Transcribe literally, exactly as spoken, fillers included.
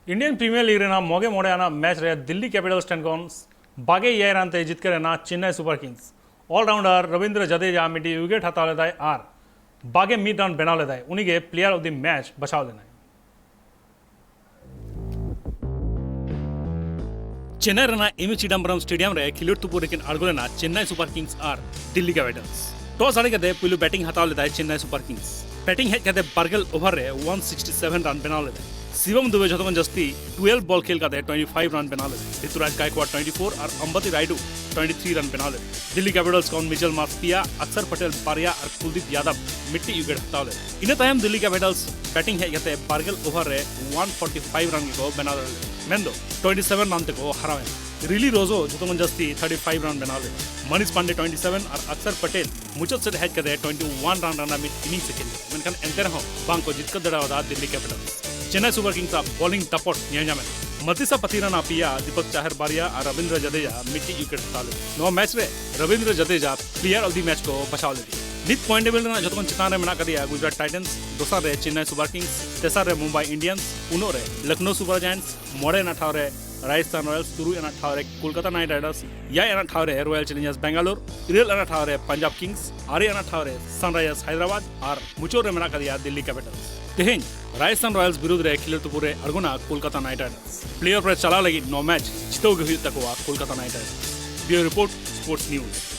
Indian Premier League ᱨᱮᱱᱟᱜ ᱢᱚᱜᱮ ᱢᱚᱬᱮ ᱟᱱᱟᱜ ᱢᱮᱪ ᱨᱮ ᱫᱤᱞᱞᱤ ᱠᱮᱯᱤᱴᱟᱞᱥ ᱴᱷᱮᱱ ᱠᱷᱚᱱ ᱵᱟᱜᱮ ᱮᱭᱟᱭ ᱨᱟᱱ ᱛᱮ ᱡᱤᱛᱠᱟᱹᱨ ᱮᱱᱟ Chennai super kings. Allrounder Rabindra ᱡᱟᱫᱮᱡᱟ ᱢᱤᱫᱴᱤᱡ ᱩᱭᱠᱮᱴ ᱦᱟᱛᱟᱣ ᱞᱮᱫᱟᱭ ᱟᱨ ᱵᱟᱜᱮ ᱢᱤᱫ ᱨᱟᱱ ᱵᱮᱱᱟᱣ ᱞᱮᱫᱟᱭ᱾ ᱩᱱᱤᱜᱮ ᱯᱞᱮᱭᱟᱨ ᱚᱯᱷ ᱫᱤ ᱢᱮᱪ ᱵᱟᱪᱷᱟᱣ ᱞᱮᱱᱟᱭ᱾ ᱪᱮᱱᱱᱟᱭ ᱨᱮᱱᱟᱜ ᱮᱢ ᱮ ᱪᱤᱫᱟᱢᱵᱨᱟᱢ ᱥᱴᱮᱰᱤᱭᱟᱢ ᱨᱮ ᱠᱷᱮᱞᱳᱰ ᱛᱩᱯᱩ ᱨᱮᱠᱤᱱ ᱟᱬᱜᱚ ᱞᱮᱱᱟ ᱪᱮᱱᱱᱟᱭ ᱥᱩᱯᱟᱨ ᱠᱤᱝᱥ ᱟᱨ ᱫᱤᱞᱞᱤ ᱠᱮᱯᱤᱴᱟᱞᱥ᱾ ᱴᱚᱥ ᱟᱲᱮ ᱠᱟᱛᱮ ᱯᱩᱭᱞᱩ ᱵᱮᱴᱤᱝ ᱦᱟᱛᱟᱣ ᱞᱮᱫᱟᱭ ᱪᱮᱱᱱᱟᱭ ᱥᱩᱯᱟᱨ ᱠᱤᱝᱥ᱾ ᱵᱮᱴᱤᱝ ᱦᱮᱡ ᱠᱟᱛᱮ ᱵᱟᱨᱜᱮᱞ ᱳᱵᱷᱟᱨ ᱨᱮ ᱚᱣᱟᱱ ᱥᱤᱠᱥᱴᱤ ᱥᱮᱵᱷᱮᱱ ᱨᱟᱱ ᱵᱮᱱᱟᱣ ᱞᱮᱫᱟᱭ᱾ ᱥᱤᱵᱚᱢ ᱫᱩᱵᱮ ᱡᱷᱚᱛᱚ ᱠᱷᱚᱱ ᱡᱟᱹᱥᱛᱤ ᱴᱩᱭᱮᱞᱵᱷ ᱵᱚᱞ ᱠᱷᱮᱞ ᱠᱟᱛᱮ ᱴᱩᱭᱮᱱᱴᱤ ᱯᱷᱟᱭᱤᱵᱷ ᱨᱟᱱ ᱵᱮᱱᱟᱣ ᱞᱮᱫᱟᱭ᱾ ᱨᱤᱛᱩᱨᱟᱡᱽ ᱜᱟᱭᱠᱣᱟᱰ ᱴᱩᱭᱮᱱᱴᱤ ᱯᱷᱳᱨ ᱟᱨ ᱟᱢᱵᱟᱛᱤ ᱨᱟᱭᱰᱩ ᱴᱩᱭᱮᱱᱴᱤ ᱛᱷᱨᱤ ᱨᱟᱱ ᱵᱮᱱᱟᱣ ᱞᱮᱫᱟᱭ᱾ ᱫᱤᱞᱞᱤ ᱠᱮᱯᱤᱴᱟᱞᱥ ᱠᱷᱚᱱ ᱢᱤᱪᱮᱞ ᱢᱟᱨᱥ ᱯᱮᱭᱟ, ᱟᱠᱥᱟᱨ ᱯᱟᱴᱮᱞ ᱵᱟᱨᱭᱟ ᱟᱨ ᱠᱩᱞᱫᱤᱯ ᱭᱟᱫᱚᱵ ᱢᱤᱫᱴᱤᱡ ᱩᱭᱠᱮᱴ ᱦᱟᱛᱟᱣ ᱞᱮᱫᱟ᱾ ᱤᱱᱟᱹ ᱛᱟᱭᱚᱢ ᱫᱤᱞᱞᱤ ᱠᱮᱯᱤᱴᱟᱞᱥ ᱵᱮᱴᱤᱝ ᱦᱮᱡ ᱠᱟᱛᱮ ᱵᱟᱨᱜᱮᱞ ᱳᱵᱷᱟᱨ ᱨᱮ ᱚᱣᱟᱱ ᱯᱷᱳᱨᱴᱤ ᱯᱷᱟᱭᱤᱵᱷ ᱨᱟᱱ ᱜᱮᱠᱚ ᱵᱮᱱᱟᱣ ᱫᱟᱲᱮ ᱞᱮᱫᱟ, ᱢᱮᱱᱫᱚ ᱴᱩᱭᱮᱱᱴᱤ ᱥᱮᱵᱷᱮᱱ ᱨᱟᱱ ᱛᱮᱠᱚ ᱦᱟᱨᱟᱣ ᱮᱱᱟ᱾ ᱨᱤᱞᱤ ᱨᱳᱡᱳ ᱡᱷᱚᱛᱚ ᱠᱷᱚᱱ ᱡᱟᱹᱥᱛᱤ ᱛᱷᱟᱨᱴᱤ ᱯᱷᱟᱭᱤᱵᱷ ᱨᱟᱱ ᱵᱮᱱᱟᱣ ᱞᱮᱫᱟ᱾ ᱢᱟᱱᱤᱥ ᱯᱟᱱᱰᱮ ᱴᱩᱭᱮᱱᱴᱤ ᱥᱮᱵᱷᱮᱱ ᱟᱨ ᱟᱠᱥᱟᱨ ᱯᱟᱴᱮᱞ ᱢᱩᱪᱟᱹᱫ ᱥᱮᱫ ᱦᱮᱡ ᱠᱟᱛᱮ ᱴᱩᱭᱮᱱᱴᱤ ᱣᱟᱱ ᱨᱟᱱ ᱨᱮᱱᱟᱜ ᱢᱤᱫ ᱤᱱᱤᱝᱥ ᱮ ᱠᱷᱮᱞ ᱠᱮᱫᱟ, ᱢᱮᱱᱠᱷᱟᱱ ᱮᱱᱛᱮ ᱨᱮᱦᱚᱸ ᱵᱟᱝ ᱠᱚ ᱡᱤᱛᱠᱟᱹᱨ ᱫᱟᱲᱮᱭᱟᱫᱟ ᱫᱤᱞᱞᱤ ᱠᱮᱯᱤᱴᱟᱞᱥ᱾ ᱪᱮᱱᱱᱟᱭ ᱥᱩᱯᱟᱨ ᱠᱤᱝᱥ ᱟᱜ ᱵᱚᱞᱤᱝ ᱫᱟᱯᱚᱴ ᱧᱮᱞ ᱧᱟᱢᱮᱱᱟ᱾ ᱢᱟᱛᱤᱥᱟ ᱯᱟᱛᱤᱨᱟᱱ ᱯᱮᱭᱟ, ᱫᱤᱯᱚᱠ ᱪᱟᱦᱟᱨ ᱵᱟᱨᱭᱟ ᱟᱨ ᱨᱚᱵᱤᱱᱫᱨᱚ ᱡᱟᱫᱮᱡᱟ ᱢᱤᱫᱴᱤᱡ ᱩᱭᱠᱮᱴ ᱦᱟᱛᱟᱣ ᱞᱮᱫᱟ᱾ ᱱᱚᱣᱟ ᱢᱮᱪ ᱨᱮ Ravindra Jadeja player of the match ᱠᱚ ᱵᱟᱪᱷᱟᱣ ᱞᱮᱫᱮᱭᱟ᱾ ᱱᱤᱛ ᱯᱚᱭᱮᱱᱴ ᱴᱮᱵᱤᱞ ᱨᱮᱱᱟᱜ ᱡᱷᱚᱛᱚ ᱠᱷᱚᱱ ᱪᱮᱛᱟᱱ ᱨᱮ ᱢᱮᱱᱟᱜ ᱟᱠᱟᱫᱮᱭᱟ ᱜᱩᱡᱽᱨᱟᱴ ᱴᱟᱭᱴᱟᱱᱥ, ᱫᱚᱥᱟᱨ ᱨᱮ ᱪᱮᱱᱱᱟᱭ ᱥᱩᱯᱟᱨ ᱠᱤᱝᱥ, ᱛᱮᱥᱟᱨ ᱨᱮ ᱢᱩᱢᱵᱟᱭ ᱤᱱᱰᱤᱭᱟᱱᱥ, ᱯᱩᱱᱚᱜ ᱨᱮ ᱞᱚᱠᱷᱱᱳ ᱥᱩᱯᱟᱨ ᱡᱟᱭᱮᱱᱴᱥ, ᱢᱚᱬᱮ ᱟᱱᱟᱜ ᱴᱷᱟᱶ ᱨᱮ ᱨᱟᱡᱚᱥᱛᱷᱟᱱ ᱨᱚᱭᱟᱞᱥ, ᱛᱩᱨᱩᱭ ᱟᱱᱟᱜ ᱴᱷᱟᱶ ᱨᱮ ᱠᱳᱞᱠᱟᱛᱟ ᱱᱟᱭᱤᱴ ᱨᱟᱭᱰᱟᱨᱥ, ᱮᱭᱟᱭ ᱟᱱᱟᱜ ᱴᱷᱟᱶ ᱨᱮ ᱨᱚᱭᱟᱞ ᱪᱮᱞᱮᱧᱡᱟᱨᱥ ᱵᱮᱝᱜᱟᱞᱳᱨ, ᱤᱨᱟᱹᱞ ᱟᱱᱟᱜ ᱴᱷᱟᱶ ᱨᱮ ᱯᱟᱧᱡᱟᱵᱽ ᱠᱤᱝᱥ, ᱟᱨᱮ ᱟᱱᱟᱜ ᱴᱷᱟᱶ ᱨᱮ ᱥᱟᱱᱨᱟᱭᱡᱟᱨᱥ ᱦᱟᱭᱫᱨᱟᱵᱟᱫᱽ ᱟᱨ ᱢᱩᱪᱟᱹᱫ ᱨᱮ ᱢᱮᱱᱟᱜ ᱟᱠᱟᱫᱮᱭᱟ ᱫᱤᱞᱞᱤ ᱠᱮᱯᱤᱴᱟᱞᱥ᱾ ᱛᱮᱦᱮᱧ ᱨᱟᱡᱚᱥᱛᱷᱟᱱ ᱨᱚᱭᱟᱞᱥ ᱵᱤᱨᱩᱫᱷ ᱨᱮ ᱠᱷᱮᱞᱳᱰ ᱛᱩᱯᱩ ᱨᱮ ᱟᱬᱜᱚᱱᱟ Kolkata Knight Riders. Playoff ᱨᱮ ᱪᱟᱞᱟᱣ ᱞᱟᱹᱜᱤᱫ ᱱᱚᱣᱟ ᱢᱮᱪ ᱡᱤᱛᱟᱹᱣ ᱜᱮ ᱦᱩᱭᱩᱜ ᱛᱟᱠᱚᱣᱟ Kolkata Knight Riders. Bureau report, sports news.